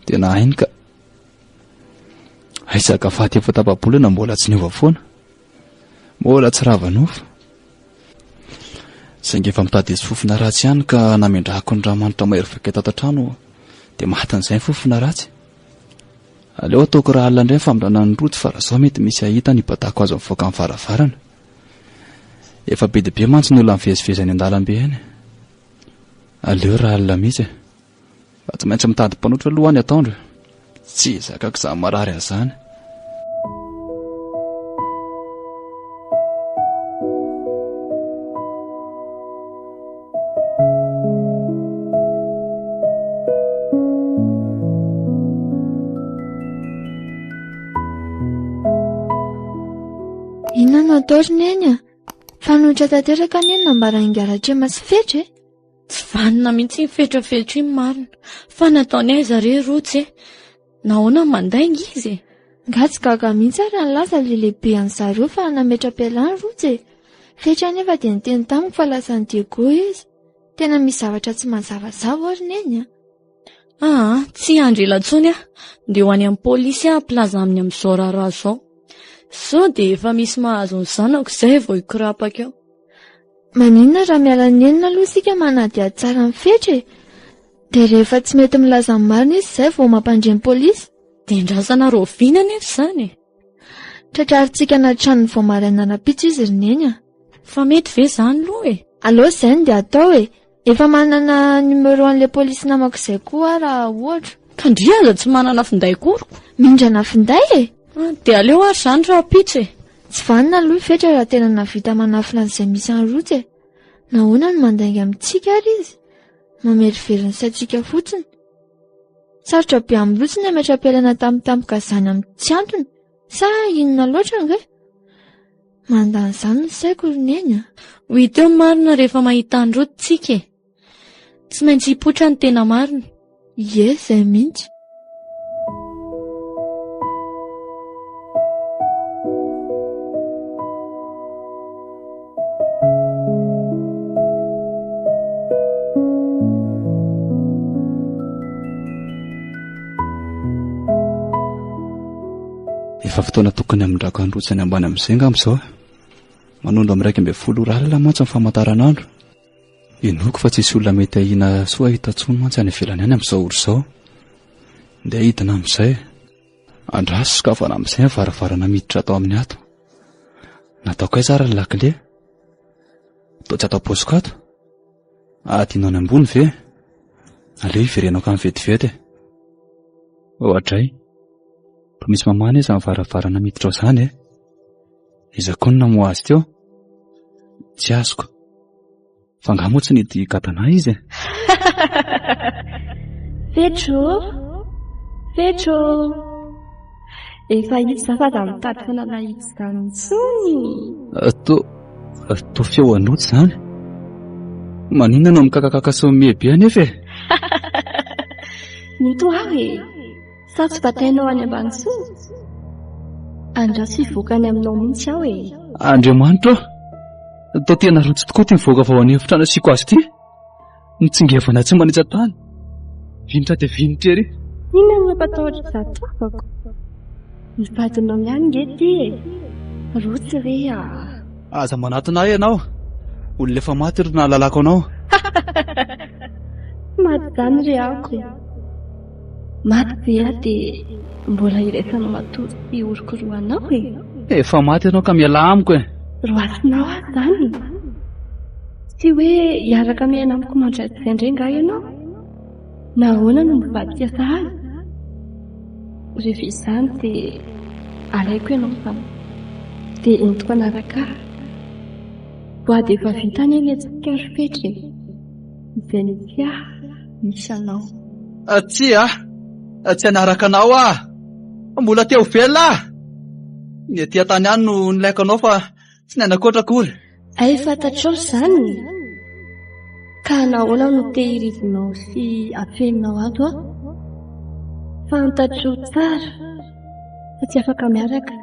Tena hainy ka. Aiza ka faty efa tapa-bolana mbola tsy niova foana. Mbola tsy rava nofo. Saingy efa mitady hisy fofona ratsy ihany ka namendrahako ny ranomanitra mahery vaika tato an-trano dia matin'izay ny fofona ratsy. Aleo ataoko raha alina indray ny famindrana ny rojo fa raha izao mety misy hahita ny hibadako azy mivoaka ny varavarana. Efa be dia be mantsy ny olona mivezivezy any an-dalambe any. Aleo raha alina mihitsy e. Fa tsy maintsy mitady mpanotra aloha any ataondro. Tsy zakako izany marary an'izany. Inona no atao ry Neny a? Fanoitra tanteraka anie ny nambaran'i Ngaratrema sy Fetra e! Tsy vanona mihitsy iny fetrafetra iny marina. Fa nataony aiza re Rotsy e? Nahoana mandainga izy e? Nga tsy gaga mihitsy ary nilaza ilay lehibe an'i zareo fa nametra-pialana Rotsy e! Fetra anefa dia niteny tamiko fa lasa any Diego izy. Tena misy zavatra tsy mazavazava ao ry Neny a! Aa, tsy hiandry ela intsony aho. Ndeha ho any amin'ny polisy aho hampilaza aminy amin'izao raharaha izao. Sao dia efa misy mahazo ny zanako izay vao hikorapaka eo. Maninona raha miala nenina aloha isika manadihady tsara ny Fetra e? Dia rehefa tsy mety milaza ny marina izy izay vao mampandre ny polisy. Dia andrasana rahoviana anefa izany e? Tratrarintsika anaty tranony vao maraina rahampitso izy ry Neny a! Fa mety ve izany aloha e? Aleo izay no dia atao e! Efa manana numéro an'ilay polisy namako izay koa aho raha ohatra. Ka ndry aza tsy manana finday koriko. Mindrana finday e! Ah, dia aleo ary izany rahampitso e! Tsy vanona aloha i Fetra raha tena nahavita manafina an'izay misy an'i Rotsy e! Nahoana no mandainga amintsika ary izy? Mamerivery ny saintsika fotsiny. Sarotra be amin'i Rotsy ny hametra-pialana tampotampoka izany amin'ny tsy antony, sa inona loatra angaha? Mandany izany ny saiko ry Neny a! Ho hita eo ny marina rehefa mahita an'i Rotsy tsika e! Tsy maintsy hipoitra ny tena marina. Ie, izay mihitsy. Efa fotoana tokony hamindrako an'i Rotsy any ambany amin'izay angamba izao. Manondro amin'ny 11 ora alina mantsy ny famantaranandro. Inoako fa tsisy olona mety ahiana soa hahita intsony mantsy any ivelany any amin'izao ora izao. Ndeha hidina amin'izay. Andraso sokafana amin'izay ny varavarana miditra ato amin'ny ato. Nataoko aiza ary ny lakile? Toa tsy ato am-paosiko ato. Adino any ambony ve? Aleo hiverenako any vetivety e. Oadray. Mba misy mamahana izany varavarana miditra ao izany e. Iza koa no namoha azy teo? Tsy azoko. Fa angaha moa tsy nidy gadana izy e? Fetro! Fetro! Efa hita za fa aza mitady fanalahidy izany intsony. Toa, toa feo an'oty izany. Maninona no mikakakaka sy mihomehy be anefa e? Mety ho aho e! Sa tsy batainao any Ambanisoa? Andraso hivoaka any aminao mihitsy aho e! Andriamanitra ô! Toa tena ratsy tokoa ity mivoaka avy ao an'efitra nasiako azy ity. Mitsingevana tsy manitsa tany. Vinitra dia vinitra ery. Inona no mampatahotra izato havako? Ny vadinao ihany nge ty e! Rotsy re a! Aza manatona ahy ianao. Olona efa maty ry nahalalako anao. Maty izany re ako. Maty ve aho dia mbola iraisanao matory sy orokorohanao e? Efa maty ianao ka mialà amiko e! Roasinao aho izany? Tsy hoe hiaraka miaina amiko mandrakizay indray angaha ianao? Nahoana no mivadika sahady? Rehefa izany dia alaiko ianao fa dia entiko hanaraka ahy. Voady efa vita anie ny antsika ry Fetra e! Izay misy ahy, misy anao. Tsia, tsy hanaraka anao aho. Mbola te ho velona aho. Ny aty an-tany ihany no nilaiko anao fa tsy ny any ankoatra akory. Hay fantatrao izany? Ka nahoana no tehirizinao sy afeninao ato aho? Fantatro tsara fa tsy afaka miaraka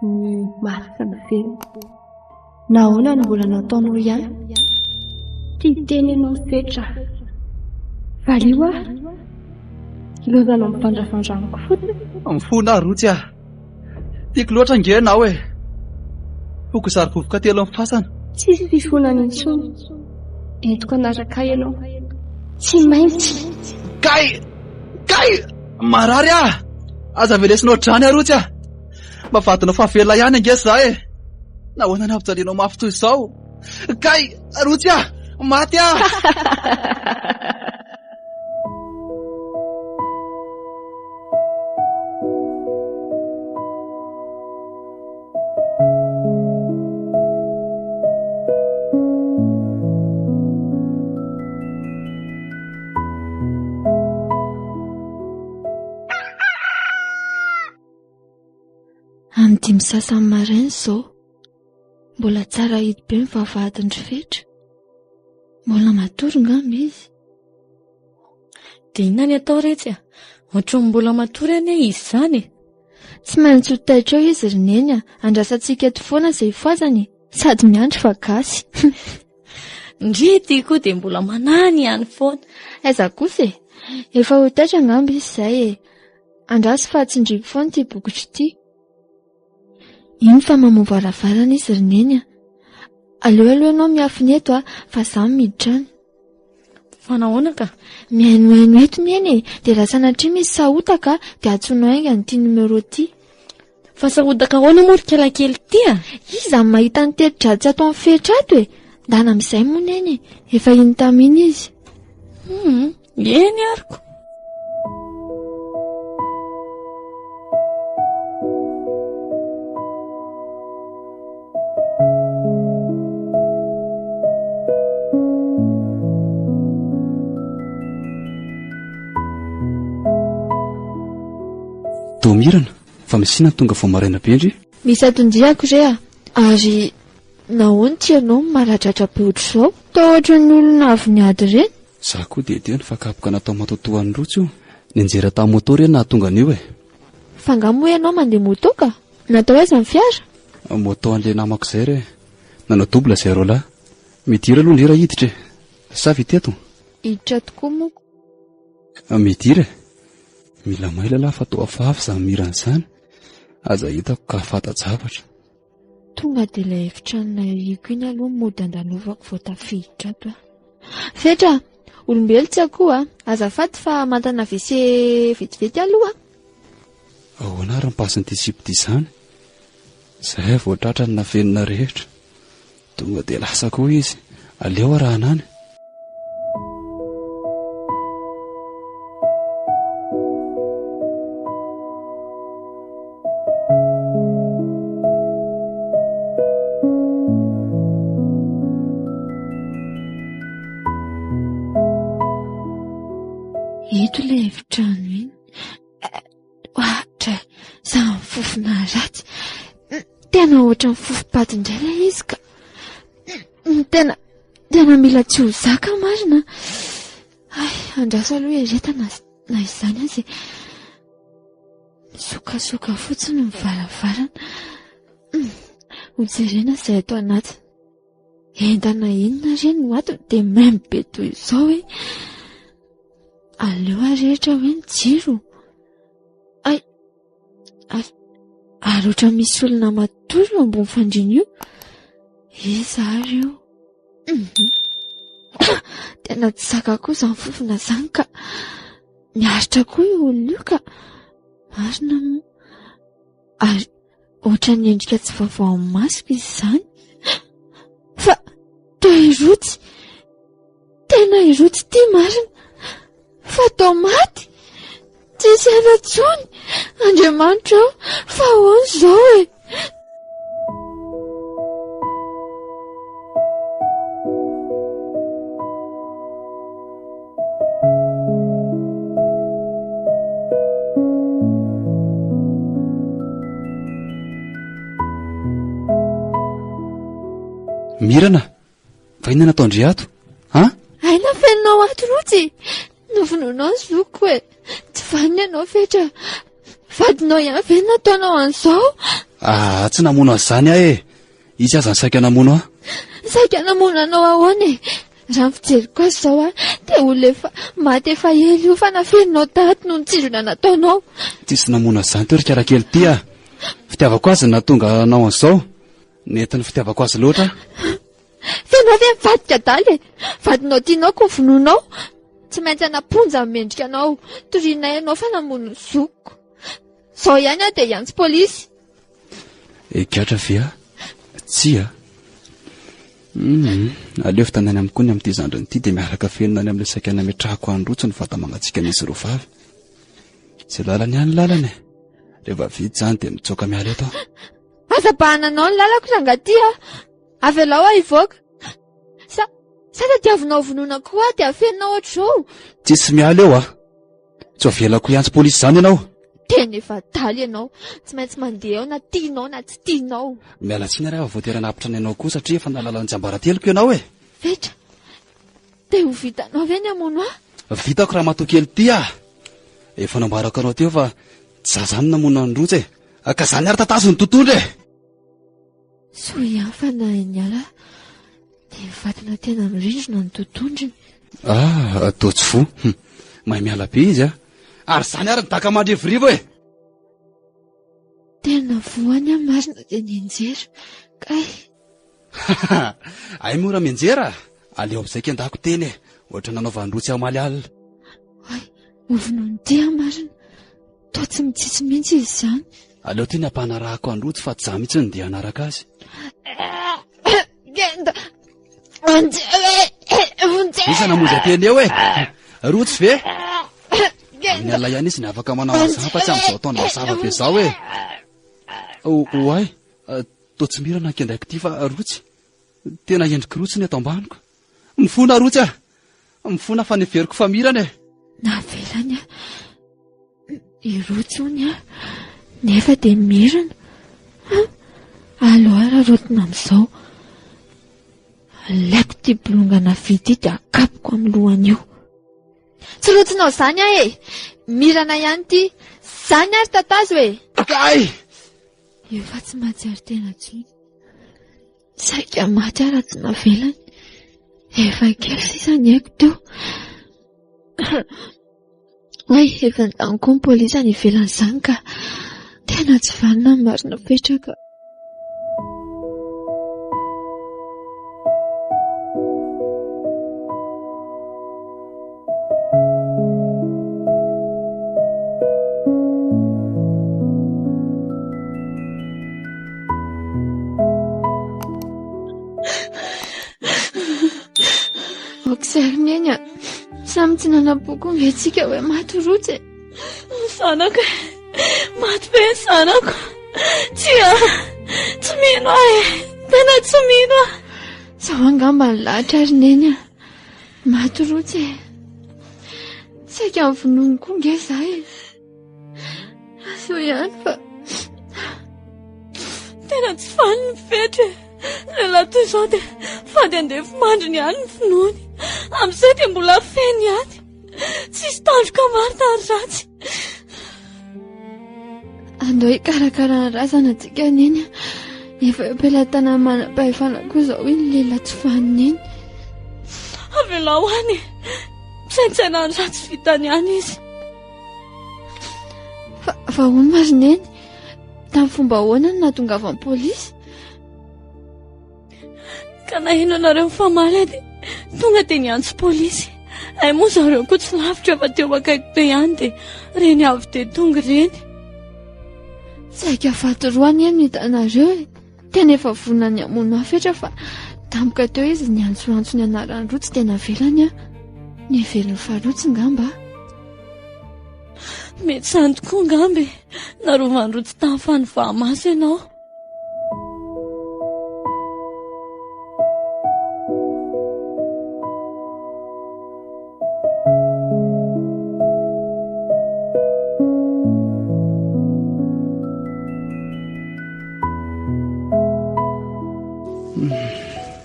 ny maty sy ny velona. Nahoana no mbola nataonao ihany? Tia tena ianao Fetra. Valio aho. Ilaozanao mivandravandra amiko fotsiny. Mifona aho Rotsy ah. Tiako loatra ange ianao e. Foko zary vovoka telo amin'ny fasana. Tsisy fifonana intsony. Entiko hanaraka ahy ianao. Tsy maintsy. Kay! Kay! Marary aho! Aza velesinao ohatr'izany aho Rotsy ah. Mba vadinao fahavelona ihany ange za e. Nahoana no ampijalianao mafy toy izao? Kay! Rotsy ah! Maty aho! Amin'ny dimy sasany maraina izao, mbola tsara hidy be ny vavahadin-dry Fetra. Mbola matory ngamba izy. Dia inona ny atao retsy a? Ohatran'ny mbola matory anie izy izany e. Tsy maintsy ho taitra eo izy ry Neny a. Andrasantsika eto foana izay hifohazany e. Sady miandry fa gasy. Ndry ity koa dia mbola manany ihany foana. Aiza kosa e. Efa ho taitra angamba izy izay e. Andraso fa tsindriako foana ity bokotra ity. Iny fa mamoha varavarana izy ry Neny a. Aleo aloha ianao miafina eto a, fa za miditra any. Fa nahoana ka? Mihainohaino eto Neny e, dia raha sanatria misy sahotaka dia antsoinao haingana ity numéro ity. Fa sahotaka ahoana moa ry kalakely ity a? Iza no mahita ny teti-dratsy ato amin'ny fetra ato e? Ndana amin'izay moa Neny e, efa iny tamin'iny izy. Hum, eny ariko. Domirana, fa misy inona tonga vao maraina be ndry? Misy aton-diako re a! Ary nahoana ity ianao no maradratra be ohatr'izao? Toa ohatran'ny olona avy niady ireny. Za koa dia teo ny fakapoka natao matoatoa an'i Rotsy io. Nianjera tamin'ny moto re nahatonga an'io e. Fa angaha moa ianao mandeha moto ka? Natao aiza ny fiara? Moto an'ilay namako izay re. Nanao double izay roalahy. Midira aloha ndry raha hiditra e. Sa vita eto? Hiditra tokoa moa. Midira e. Mila maila lahy fa toa hafahafa izany mirana izany. Aza hitako ka fanta-javatra. Tonga dia ilay efitrano nahiriako iny aloha no mody andalovako vao tafiditra ato aho. Fetra, olombelo tsy akoho a! Azafady fa mantana WC vetivety aloha a! Ahoana ary ny pasin'ity sipa ity izany? Izay vao tratra ny nafenina rehetra. Tonga dia lasa koa izy. Aleo arahana any. Eto ilay efitrano iny. Ohatra, samy fofona ratsy. Tena ohatran'ny fofom-paty indray ilay izy ka. Tena, tena mila tsy ho zaka marina. Ay, andraso aloha eretana na izany aza e. Misokasoka fotsiny ny varavarana. Hojerena izay ato anatiny. Entana inona re no ato dia maimbo be toy izao e? Aleo arehitra hoe ny jiro. Ay, ary, ary ohatra misy olona matory eo ambony fandriana io. Iza ary io? Mhm. Tena tsy zaka koa izany fofona izany ka. Miaritra koa io olona io ka. Marina moa. Ary ohatran'ny endrika tsy vaovao amin'ny masoko izy izany. Fa toa i Rotsy. Tena i Rotsy ity marina. Fa toa maty. Tsisy aina intsony. Andriamanitra ô, fa ahoana izao e? Mirana, fa inona nataon-dry ato? Ha? Aina fenonao ato Rotsy! Novonoinao ny zokiko e! Tsy vanona ianao Fetra! Vadinao ihany ve no nataonao an'izao? Ah, tsy namono azy izany aho e! Izy aza no saika namono ahy. Saika namono anao ahoana e? Raha ny fijeriko azy izao a, dia olona efa maty efa ela io fa nafeninao tato noho ny tsindrona nataonao. Tsisy namono azy izany teo ry karakely ity a. Fitiavako azy no nahatonga anao an'izao. Nentin'ny fitiavako azy loatra aho. F'enao ve mivadika adala e? Vadinao tianao ko vonoinao. Tsy maintsy hanam-ponja ny mendrika anao. Torianay ianao fa namono ny zokiko. Izao ihany aho dia hiantso polisy. Higadra ve aho? Tsia. Hum, aleo vitanany amiko ny amin'ity zandriny ity dia miaraka fenina any amin'ilay saika nametrahako androtsy ny vata mangatsiakan'izy roa vavy. Izay lalany ihany lalany e. Rehefa vita izany dia mitsoaka miala eto aho. Aza bahananao ny lalako rangahy ty a! Avelao aho hivoaka. Sa, sa tadiavinao vonoina koa aho dia afeninao ohatr'izao? Tsisy miala eo a! Tsy avelako hiantso polisy izany ianao. Tena efa adala ianao. Tsy maintsy mandeha eo na tianao na tsy tianao. Miala tsiny ary aho voatery hanapitra ny anao koa satria efa nahalala ny tsiambarateloko ianao e! Fetra, dia ho vitanao ve ny hamono ahy? Vitako ramatoa kely ity ah! Efa nambarako anao teo fa tsy za zany namono an'i Rojo e! Ka zany ary tatazo ny totohondry e! Soa ihany fa nahay niala dia nivatana tena amin'ny rindrina ny totohondriny. Ah, toa tsy voa. Hum, mahay miala be izy ah! Ary zany ary ny daka mandrivorivo e! Tena voany aho marina dia nianjera. Kay! Hay mora mianjera! Aleo amin'izay kendako teny e! Ohatra nanaovan'i Rotsy omaly alina. Hay, hovonoiny ity aho marina. Toa tsy mitsitsy mihitsy izy izany. Aleo ity ny ampanarahako an'i Rotsy fa tsy za mihitsy no dia hanaraka azy. Kenda! Vonjeo e! Vonjeo! Iza namonjy ateny eo e? Rotsy ve? Amin'ny alina ihany izy ny afaka manao an'izany fa tsy amin'izao ataony mazava be izao e! Oay! Toa tsy mirana ny kendaiko ity fa Rotsy. Tena endriky Rotsy ny ato ambaniko. Mifona Rotsy a! Mifona fa neveriko fa mirana e! Navelany aho i Rotsy hono aho nefa dia mirana. Aleo araraotina amin'izao. Alaiko ity bolongana vy ity dia akapoko amin'ny lohany io. Tsy rotsinao izany aho e! Mirana ihany ity. Izany ary tatazo e! Kay! Efa tsy mahatsiaro tena intsony. Saika maty aho raha tsy navelany. Efa kely sisa ny aiko teo. Oay, efa nitany koa ny polisy any ivelan'izany ka. Tena tsy vanona ny marina Fetra ka. Aok'izay ry Neny a! Samy tsy nanam-po koa nge tsika hoe maty rotsy e! Ny zanako e! Maty be ny zanako! Tsia! Tsy mino aho e! Tena tsy mino aho! Izao angamba ny lahatra ry Neny a! Maty rotsy e! Saika novonoiny koa nge izaho e! Soa ihany fa Tena tsy faly ny Fetra e! Lehilahy toy izao dia fady andefimandriny ihany ny finoany. Amin'izay dia mbola feno ihany. Tsisy tandroka marina ary ratsy. Andao hikarakara ny razana antsika Neny a! Efa eo am-pelatanan'ny manam-pahefana koa izao iny lehilahy tsy vanona iny. Avelao any e! Misaintsaina ny ratsy vitany ihany izy. Fa, fa hono ma ry neny, tamin'ny fomba ahoana no nahatongavan'ny polisy? Ka naheno anareo nifamaly aho dia tonga dia niantso polisy. Hay moa zareo koa tsy lavitra fa teo akaiky teo ihany dia reny avy dia tonga ireny. Saika faty roa anie no hitanareo e. Tena efa vonona ny hamono ahy Fetra fa tampoka teo izy niantsoantso ny anaran'i Rotsy dia navelany aho. Niheveriny fa Rotsy ngamba aho. Mety izany tokoa ngamba e. Narovan'i Rotsy tamin'ny fanivaha-maso ianao.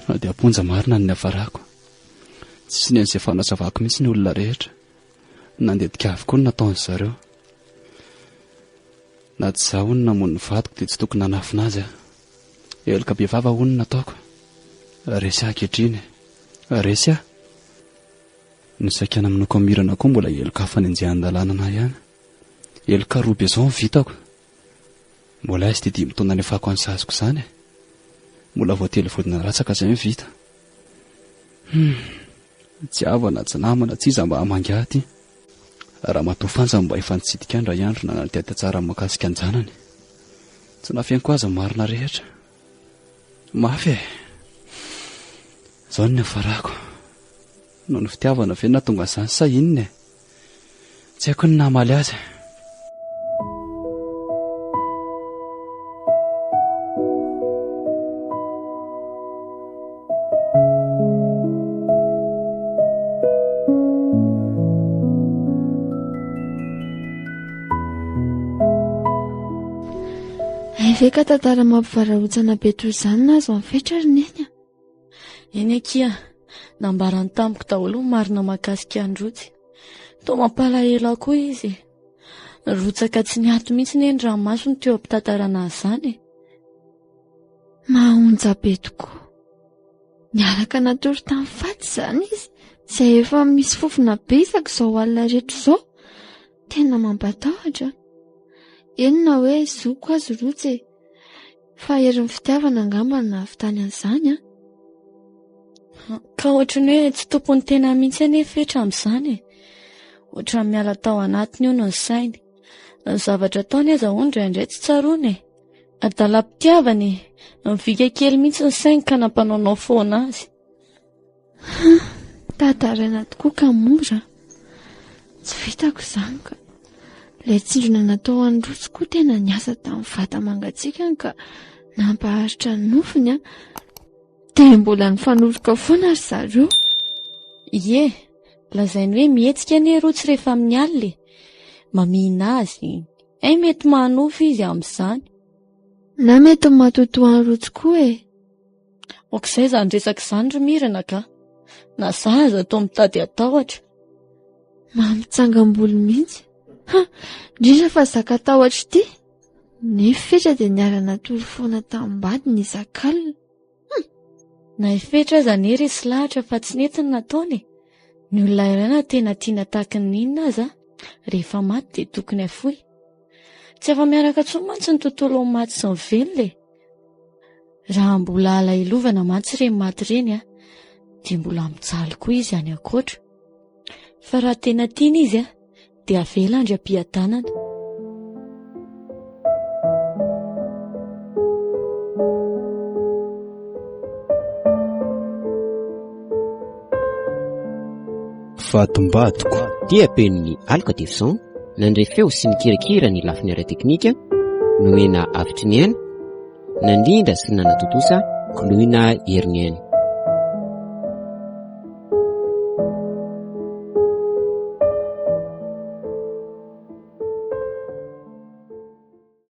Na dia am-ponja marina ny niafarako. Tsy ny an'izay fanazavako mihitsy ny olona rehetra. Nandetika avokoa ny nataon-dry zareo. Na tsy izaho hono namono ny vadiko dia tsy tokony nanafina azy aho. Heloka bevava hono no nataoko. Resy aho ankehitriny. Resy aho. Ny saika namonoako an'i Mirana koa mbola heloka hafa nenjehan-dalàna anà ihany. Heloka roa be izao no vitako. Mbola aiza ity dimy taona nefako any saziko izany e? Mbola vao telo volana latsaka izay no vita. Hum. Tsy havana, tsy namana, tsy iza mba hamangy ahy aty. Ramatoa Fanja mba efa nitsidika ahy indray andro nanadihady tsara mahakasika an-janany. Tsy nafeniko azy ny marina rehetra. Mafy e! Izao no niafarako. Noho ny fitiavana ve no nahatonga an'izany sa inona e? Tsy haiko ny namaly azy. Hay ve ka tantara mampivarahontsana be toy izany nahazo an'i Fetra ry Neny a? Eny akia, nambarany tamiko daholo ny marina mahakasika an'i Rotsy. Toa mampalahelo ahy koa izy e. Rotsaka tsy niato mihitsy anie ny ranomasony teo am-pitantarana an'izany e. Mahaonja be tokoa. Niaraka natory tamin'ny faty izany izy, izay efa misy fofona be isak'izao alina rehetra izao. Tena mampatahotra. Eny na hoe zoko azy Rotsy e. Fa herin'ny fitiavana angamba no nahavitany an'izany an. Ka ohatran'ny hoe tsy tompon'ny tena mihitsy anie Fetra amin'izany e. Ohatran'ny miala tao anatiny hono ny sainy. Ny zavatra ataony aza hono indraindray tsy tsaroany e. Adalam-pitiavana e. Mivika kely mihitsy ny sainy ka nampanaonao foana azy. Tantaraina tokoa ka mora. Tsy vitako izany ka. Ilay tsindrona natao an'i Rotsy koa tena niasa tamin'ny vata mangatsiakany ka nampaharitra ny nofony an. Dia mbola nifanoroka foana ry zareo. Ie, lazainy hoe mihetsika anie Rotsy rehefa amin'ny alina e. Mamihina azy. Hay mety mahanofy izy amin'izany. Na mety matotoa an'i Rotsy koa e. Aok'izay izany resaka izany ry Mirana ka. Na za aza toa mitady hatahotra. Mampitsangam-bolo mihitsy. Ha, indrindra fa zaka tahotra ity. Nefa Fetra dia niara-natory foana tamim-badiny isak'alina. Hum! Na i Fetra aza anie resy lahatra fa tsy nety ny nataony e. Ny olona iray na tena tiana tahaky ny inona aza, rehefa maty dia tokony hafoy. Tsy afa-miaraka intsony mantsy ny tontolon'ny maty sy ny velona e. Raha mbola alahelovana mantsy ireny maty ireny a, dia mbola mijaly koa izy any ankoatra. Fa raha tena tiana izy a, dia avela andry am-piadanana. Vatombadiko. Dia pen'ny Aloka Devson, nandre feo sy nikirakira ny lafiny ara-teknika, nomena avitry ny aina, nandrindra sy nanatontosa Koloina Heriniaina.